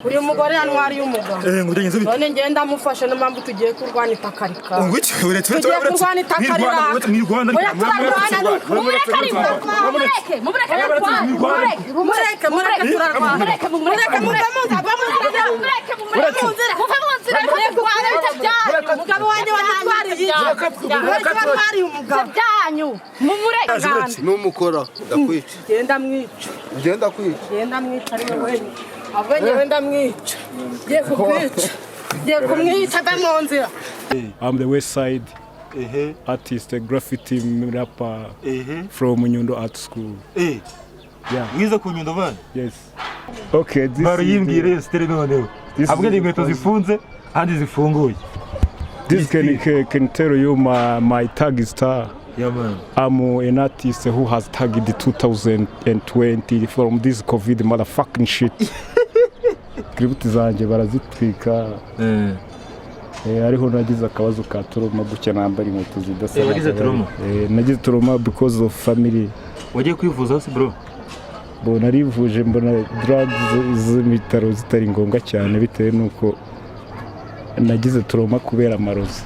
Uyu mugore yantwariye umugabo. Ngo byagenze bite? None ngenda amufashe, niyo mpamvu tugiye kurwana itakarika. Ngo iki? Uretse, uretse, Tugiye uretse. kurwana itakarira. Mwirwana, Oya, turarwana ni ukuri. Mumureke ariko, mumureke, mumureke arwana, mumureke. Mureke, mureke, turarwana. Mumureke, mumureke. Mureke, muve mu nzira, muve mu nzira. Mumureke, mumureke, Muve mu nzira. muve mu nzira, ariko turwane bite byanyu. Umugabo wanjye wadutwariye iki? Wari watwariye umugabo. Byanyu, mumureke. Numukora ndakwica. Genda mwica. Ngenda kwica. Genda mwica ari we wenyine. Ahubwo njyewe ndamwica, ngiye kumwica, ngiye kumwica, ava mu nzira. I'm the West Side artist, a graffiti rapper from Nyundo Art School. Yeah. Mwiza ku Nyundo bana. Yes. Okay, this Baro is yimbwire iyo style noneho. This Abwe is ni inkweto zifunze ahandi zifunguye. This can tell you my tag is star. Yeah, man. I'm an artist who has tagged 2020 from this COVID motherfucking shit. Script zanjye barazitwika. Ariho nagize akabazo ka trauma gutya, nambara inkweto zidasa. Wagize trauma? Nagize trauma because of family. Wagiye kwivuza se, bro? Bo narivuje, mbona drugs z'ibitaro zitari ngombwa cyane, bitewe n'uko nagize trauma kubera amarozi.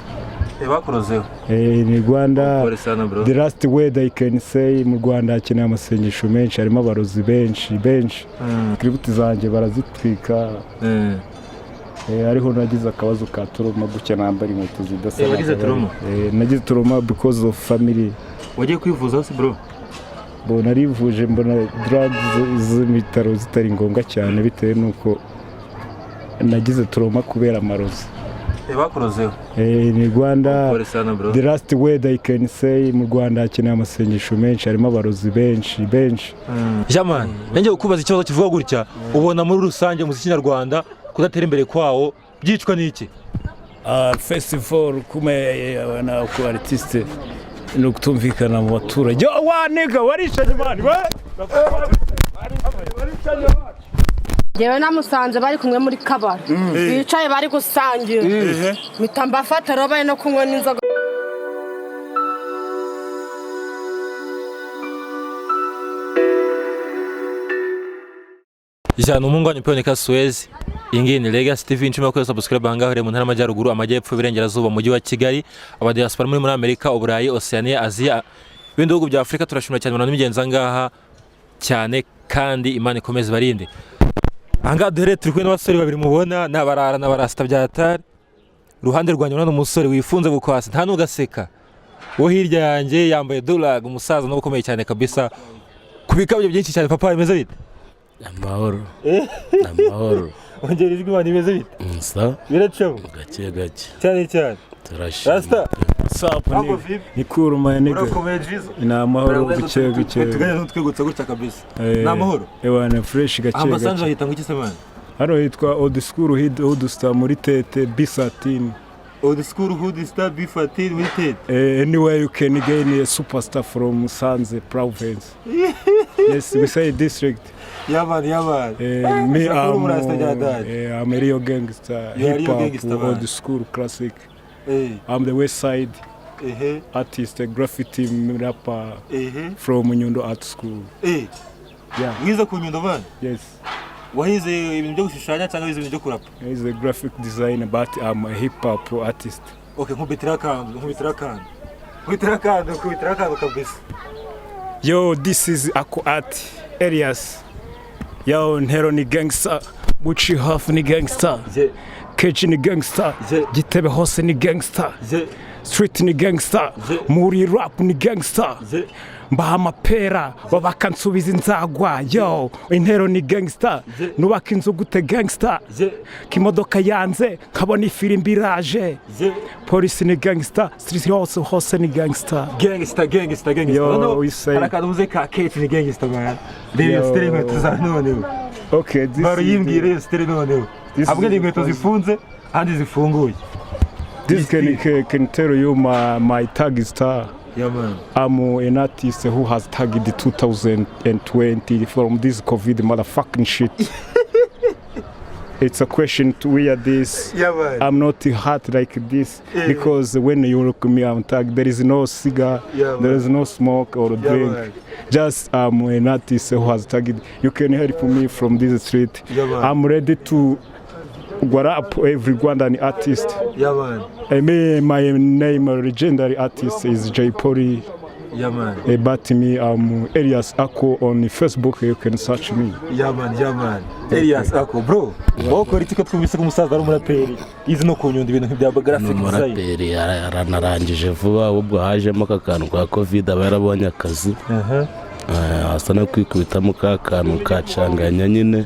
Bakurozeho? Ni Rwanda. Pole sana, bro. The last word I can say, mu Rwanda hakeneye amasengesho menshi, harimo abarozi benshi benshi. Script zanjye barazitwika. Ariho nagize akabazo ka trauma gutya, nambara inkweto zidasa. Wagize trauma? Nagize trauma because of family. Wagiye kwivuza se, bro? Bo narivuje, mbona drugs z'ibitaro zitari ngombwa cyane, bitewe n'uko nagize trauma kubera amarozi. Bakurozeho? Ni Rwanda. Pole sana, bro. The last word I can say, mu Rwanda hakeneye amasengesho menshi, harimo abarozi benshi benshi. Jaman, nanjye kukubaza ikibazo kivuga gutya: ubona muri rusange umuziki nyarwanda kudatera imbere kwawo byicwa n'iki? First of all, kuma na ku artiste ni ukutumvikana mu baturage. Oh, wa nigga, warishanye man we. Njyewe namusanze bari kumwe muri kabari, bicaye bari gusangira, mpita mbafata rero bari no kunywa n'inzoga. Ijana umuhungu wanyu Pionika Suez. Iyi ngiyi ni Legacy TV. Nshima ko subscribe ahangaha uri mu ntara y'Amajyaruguru, Amajyepfo, Iburengerazuba, Umujyi wa Kigali, abadiaspora muri Amerika, Uburayi, Oceania, Aziya, ibindi bihugu bya Afurika. Turashimira cyane abantu n'imigenzo ahangaha cyane, kandi Imana ikomeze ibarinde. Ahangaha duhereye, turi kumwe n'abasore babiri mubona ni abarara n'abarasita bya Atari. Iruhande rwanjye urabona umusore wifunze bukwasi, nta n'ugaseka. Wo hirya yanjye yambaye durag, umusaza n'uba ukomeye cyane kabisa ku bikabyo byinshi cyane. Papa, bimeze bite? Amahoro, amahoro. Ongera ijwi, Imana. Imeze bite? Nsa. Biracamo. Gake gake. Cyane cyane. Turashima. Rasta. Sup, Mambo nigga? vipi? Ni cool, my nigga. Urakomeye, Jizo? Ni amahoro, buke buke. Tugane n'utwigutsa gutya kabisa. Ni amahoro. Ewana, fresh, gake Ambasanje gake. bahita ngo iki se, man? Hano hitwa Old School Hood Star muri Tete B13. Old School Hood Star B14 muri Tete. Anywhere you can gain a superstar from Musanze province. Yes, we say district. Yeah man, yeah man. Me, Shakuru I'm, Murasta Jadad. I'm a real gangster, You are hip real hop, gangster, man. old school classic. I'm the West Side artist, a graffiti rapper from Nyundo Art School. Yeah. Mwiza ku Nyundo bana. Yes. Wahize ibintu byo gushushanya cyangwa wize ibintu byo kurapa? He's a graphic designer, but I'm a hip hop artist. Okay, nkubitira akantu, nkubitira akantu. Nkubitira akantu, nkubitira akantu kabisa. Yo, this is Ako Art Elias. Yo, Ntero ni gangster, Buci hafi ni gangster, Je Keji ni gangster, Je. Gitebe hose ni gangster, je street ni gangster, Je. muri rap ni gangster. je Mbaha amapera babakansubiza inzagwa. Yo, intero ni gangster, Je. nubaka inzu gute gangster, je kimodoka yanze nkabona ifirimbi iraje. Je. Polisi ni gangster, street hose hose ni gangster. Gangster, gangster, gangster. Yo, Noneho, we say- hari akantu uvuze ka Kate ni gangster, man. Reba iyo Yo. style inkweto za noneho. Okay, this Baro is yimbwire iyo style noneho. This Abwe is ni inkweto zifunze ahandi zifunguye. This can tell you my tag is star. Yeah, man. I'm an artist who has tagged 2020 from this COVID motherfucking shit. It's a question to wear this. Yeah, man. I'm not hot like this because when you look me, I'm tagged. There is no cigar, Yeah, there is no smoke or drink. Man. Just I'm an artist who has tagged. You can help me from this street. Yeah, man. I'm ready to rap every Rwandan artist. Yeah, man. I mean, my name, legendary artist, is Jay Polly. Yeah, man. But me, I'm Elias Ako on Facebook. You can search me. Yeah, man, yeah, man. Elias Ako, bro. Wowe ukora iki ko twumvise ko umusaza ari umuraperi? Izi no kunyunda ibintu nk'ibya Ni graphic design. umuraperi, aranarangije vuba, ahubwo hajemo aka kantu ka COVID, aba yarabonye akazi. Asa no kwikubitamo ka kantu kacanganya nyine.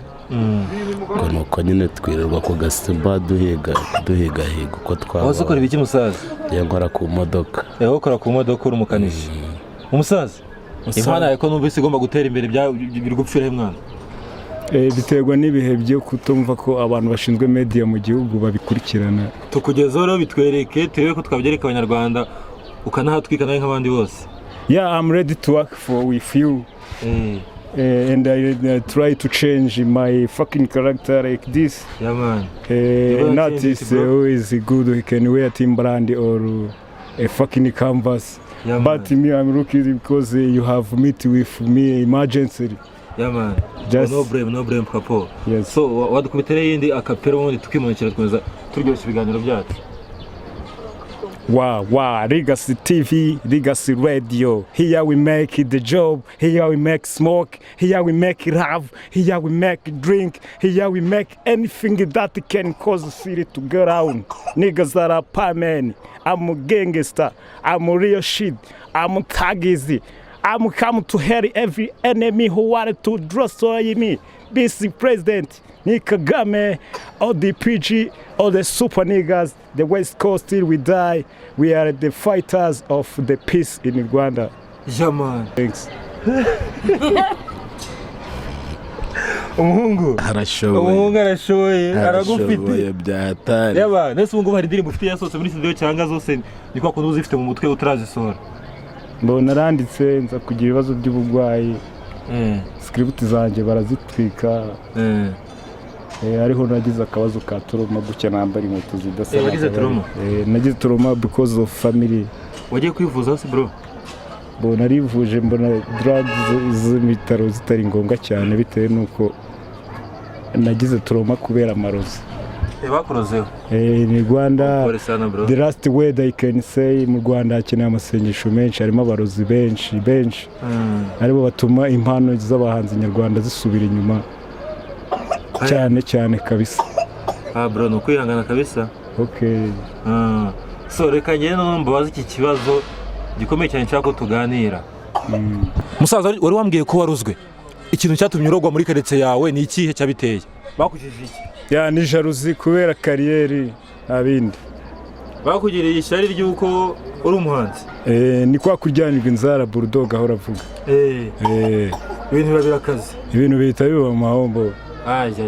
Ubwo ni uko nyine twirirwa ku gasima duhiga, duhigahiga uko twaba. Wahoze ukora ibiki, musaza? Njye nkora ku modoka. Wowe ukora ku modoka, uri umukanishi. Umusaza, impano yawe ko numvise igomba gutera imbere, biri gupfira he, mwana? Biterwa n'ibihe byo kutumva ko abantu bashinzwe media mu gihugu babikurikirana. Tukugezeho rero, bitwereke turebe ko twabyereka Abanyarwanda, ukanahatwika nawe nk'abandi bose. Yeah, I'm ready to work for with you. And I try to change my fucking character like this. Yeah, man. You An gonna change it, artist bro? who is good, he can wear Timberland or a fucking canvas. Yeah, But man. me, I'm looking because you have meet with me emergency. Yeah, man. No blame, no blame, kapo. Yes. So wadukubitire yindi acapella, ubundi tukimanukira, tukomeza turyoshya ibiganiro byacu. Wow, wow, Legacy TV, Legacy Radio. Here we make the job, here we make smoke, here we make love, here we make drink, here we make anything that can cause the city to go round. Niggas that are man. I'm a gangster, I'm a real shit, I'm tagizi. I'm come to hell every enemy who wanted to destroy me. This president, Nick Kagame, all the PG, all the super niggas, the West Coast till we die. We are the fighters of the peace in Rwanda. Yeah, man. Thanks. Umuhungu. Arashoboye. Umuhungu arashoboye, aragufite. Arashoboye byatari. Yaba, nese ubu ngubu hari indirimbo ufite yasohotse muri studio, cyangwa zose ni kwa kundi uba uzifite mu mutwe utarazisohora? Mbona naranditse, nza kugira ibibazo by'uburwayi, script zanjye barazitwika. Ariho nagize akabazo ka trauma gutya, nambara inkweto zidasa. Wagize trauma? Nagize trauma because of family. Wagiye kwivuza se, bro? Bo narivuje, mbona drugs z'ibitaro zitari ngombwa cyane, bitewe n'uko nagize trauma kubera amarozi. Bakurozeho? Ni Rwanda. Pole sana, bro. The last word I can say, mu Rwanda hakeneye amasengesho menshi, harimo abarozi benshi benshi, aribo batuma impano z'abahanzi nyarwanda zisubira inyuma cyane cyane kabisa. Ah, bro, ni ukwihangana kabisa. Okay. So reka ngende noneho mbabaze iki kibazo gikomeye cyane nshaka ko tuganira. Musaza, wari wambwiye ko waruzwe. Ikintu cyatumye urogwa muri karitsiye yawe ni ikihe cyabiteye? Bakujije iki? Yeah, ni jalousie kubera carrière, nta bindi. Bakugiriye ishyari ry'uko uri umuhanzi? Ni kwa kuryanirwa inzara Bulldog ahora avuga. Ibintu biba birakaze. Ibintu bihita biba mu mahombo. Ajya,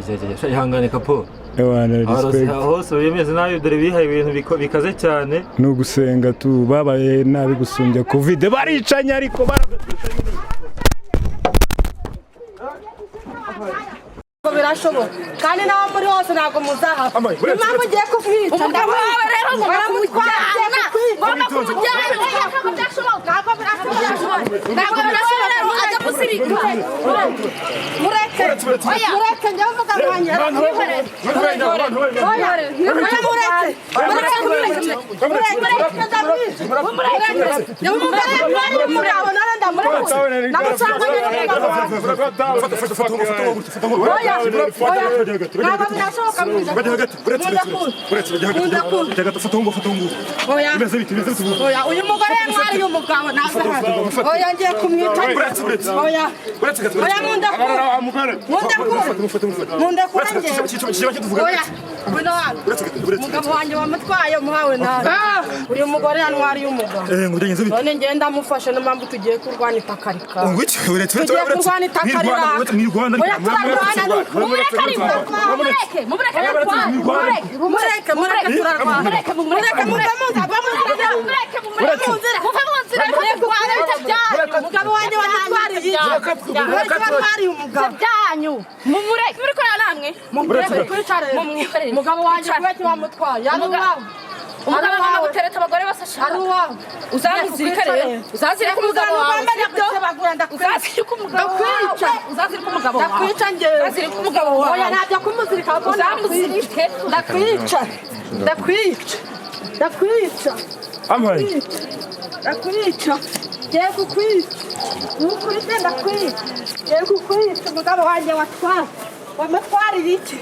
ihangane, kapo. Ewana, Abarozi respect. hose bimeze nabi, dore bihaye ibintu bikaze cyane. Ni ugusenga tu, babaye nabi gusumbya COVID, baricanye ariko Ntabwo birashoboka, kandi n'aho muri hose ntabwo muzahava. Impamvu ugiye kumwica? Umugabo wawe rero ngomba kumujyana, ngomba kumujyana. Ntabwo byashoboka, ntabwo birashoboka, ntabwo Umugabo wawe birashoboka. rero ajya gusirika. Mureke, mureke, njyewe umugabo wanjye aramwihorera. Oya, oya, mureke, mureke, mureke, mureke, ndamwica, mureke. Njyewe umugabo wanjye, umugabo nawe ndamureka, namusanganye n'umugabo wanjye. Oya, oya, ntabwo birashoboka, nkunda nkunda. Oya, oya, uyu mugore yantwariye umugabo, ntabwo ahari. Oya, ngiye kumwica. Oya, oya, nkunda nkunda nkunda kure njyewe. Oya, ngwino hano. Umugabo wanjye wamutwaye, umuhawe nawe. Uyu mugore yantwariye umugabo, none ngenda ndamufashe, niyo mpamvu tugiye kurwana itakarika, tugiye kurwana itakarira. Oya, turarwana. Mumureke ariko, mumureke, mumureke aratwara, mumureke. Mureke, mureke, turarwana. Mureke, mumureke. Mureke, muve mu nzira, muve mu nzira. Mureke, mumureke, muve mu nzira, muve mu nzira, reka turwane bitabyara. Umugabo Umugabo wanjye wamutwariye iki? Wamutwariye umugabo. Byanyu mumureke, muri korera namwe. Mumureke twicare. Mumwihorere. Umugabo wanjye kubera wamutwaye ari uwawe. Umugabo Ari agomba uwawe. gutereta abagore bose ashaka. Ari uwawe. Uzamuzirike rero, uzazirike umugabo wawe. Uzazirike umugabo wawe. Ndakwica. Uzazirike umugabo wawe. Ndakwica njyewe. Uzazirike umugabo wawe. Oya, ntabyo kumuzirika ahubwo Uzamuzirike. Ndakwica, ndakwica, ndakwica. Ampaye. Ndakwica, ngiye kukwica, nukuri se ndakwica, ngiye kukwica. Umugabo wanjye watwaye, wamutwariye iki?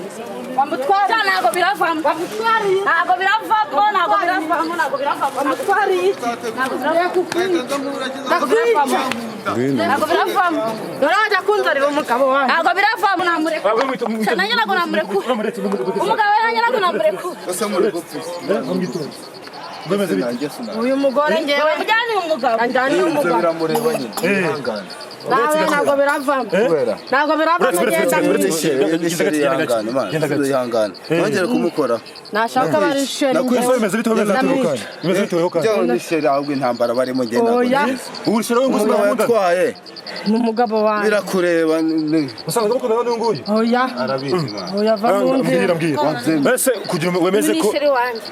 Wamutwariye? Ntabwo biravamo. Wamutwariye? Ntabwo biravamo, ntabwo biravamo, ntabwo biravamo. Wamutwariye iki? Ngiye kukwica, ndakwica. Ntabwo biravamo. Urajya kunzanira umugabo wanjye. Ntabwo biravamo, namurekura. Nanjye ntabwo namurekura. Umugabo we nanjye ntabwo namurekura. Ese muri gupfa? Nanjye sinabyo. Uyu mugore ngewe Mujyane umugabo. anjyaniye Ibyo umugabo. biramureba nyine. Ihangane. Nawe ntabwo biravamo. Kubera. Ntabwo biravamo, ngenda. Ni ihangane man. Ihangane. Nongere kumukora. Nashaka bari sheri. Nakwica. Bimeze bite? Bimeze bite? Bimeze bite wowe kandi? Byo ni sheri, ahubwo intambara barimo ngenda. Oya. Ubu sheri wowe Umugabo nguyu yatwaye. Ni umugabo wanjye. Birakureba. Musanzwe mukundana n'uyu nguyu? Oya. Arabizi man. Oya, va mu Mbwira, nzira. mbwira. Ese kugira wemeze ko Ni wanjye.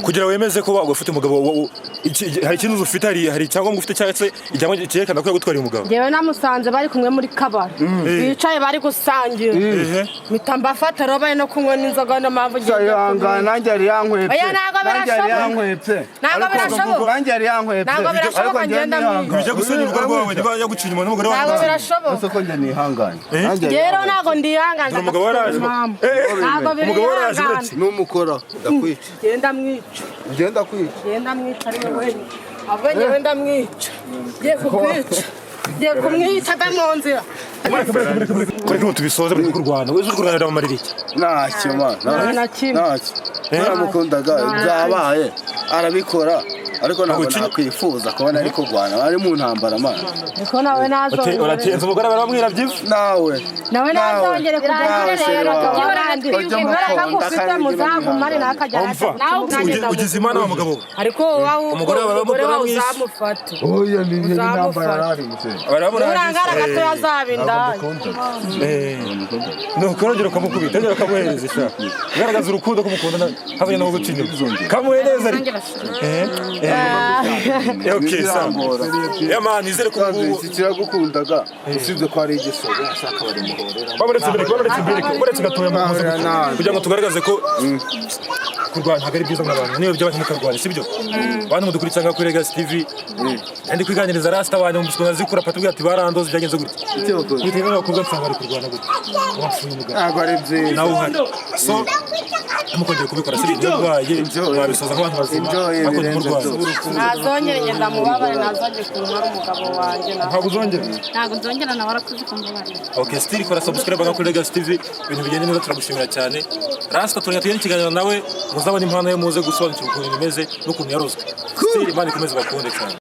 Kugira wemeze ko waba ufite umugabo, hari ikintu ufite, hari icyangombwa ufite cyangwa se icyangombwa cyerekana ko yagutwariye umugabo? Ngewe namusanze bari kumwe muri kabari, bicaye bari gusangira, mpita mbafata rero bari no kunywa n'inzoga, niyo mpamvu ngiye. Ihangane, nanjye yari yankwepse. Oya, ntabwo Nanjye yari birashoboka. yankwepse. Ntabwo birashoboka. Nanjye yari yankwepse. Ntabwo birashoboka, Ariko njyewe ngenda nihangane. Bijya gusenya urugo rwawe niba yaguciye inyuma n'umugore wawe. Ntabwo birashoboka. Ese ko njye nihangane? Nanjye yari Rero yankwepse. ntabwo ndihangana. Dore umugabo waraje. Ntabwo Umugabo waraje. birihangana. Uretse. Numukora ndakwica. Genda mwica. Ngenda kwica. Genda mwica ari we wenyine, ahubwo ngewe ndamwica, ngiye kukwica, ngiye kumwica, ava mu nzira. Mureke ngo tubisoze, mureke kurwana. Uzi kurwanira mu mariri iki? Ntacyo man. Nta na kimwe. Ntacyo. Naramukundaga, byabaye arabikora, ariko ntabwo Ntabwo nakwifuza kubona ari kurwana, ari mu ntambara man. Niko nawe nazongere. Uratinze, umugore baramwira byiza. Nawe. Nawe nazongere Nawe kugira sheri rero wawe. abandi Ujye kubera ko umukunda ufite kandi muzagumane nawe akajya Umva, nanjye ugize imana wa mugabo we. Ariko wowe Umugore wawe umugore wawe baramwishe. uzamufate. Oya, ni intambara Uzamufata. yarari mutse. Urangara gato yazaba indaya. Nuko urongera ukamukubita, urongera ukamuhereza isha. Ugaragaza urukundo kumukunda habonye no guca inyuma. Kamuhereza ariko. Okay, sawa. Ya man, nizere ko Kandi ubu iki kiragukundaga, usibye ko ari igisobe ashaka barimuhorera. Baburetse mbere, baburetse mbere, baburetse gatoya mu Bahorera nabi. kugira ngo tugaragaze ko kurwana ntabwo ari byiza mu bantu. Niba byaba ntimukarwane, sibyo? Bantu mudukurikira ngaha kuri Legacy TV. Ndi kwiganiriza Rasta wanjye mu biswi zikura patu ati barandoze byagenze gutya. Icyo bakoze. Bitewe n'abakobwa nsanga bari kurwana gutya. Wapfuye umugabo. Ntabwo ari byiza. Nawe uhari. So ntimukongere kubikora, si ibyo urwaye mwabisoza nk'abantu bazima, Enjoy ariko ibirenze ntimurwane. byose. Nazongere ngenda mubabare, nazongere kumara umugabo wanjye nawe. Ntabwo uzongera. Ntabwo nzongera, nawe warakoze kumbabarira. Okay, still kora subscribe nka kuri Legacy TV, ibintu bigenda neza, turagushimira cyane. Rasta turongera tugire ikiganiro nawe, muzabone impano ye, muze gusobanukirwa ukuntu bimeze n'ukuntu yarozwe. Still Imana ikomeze bakunde cyane.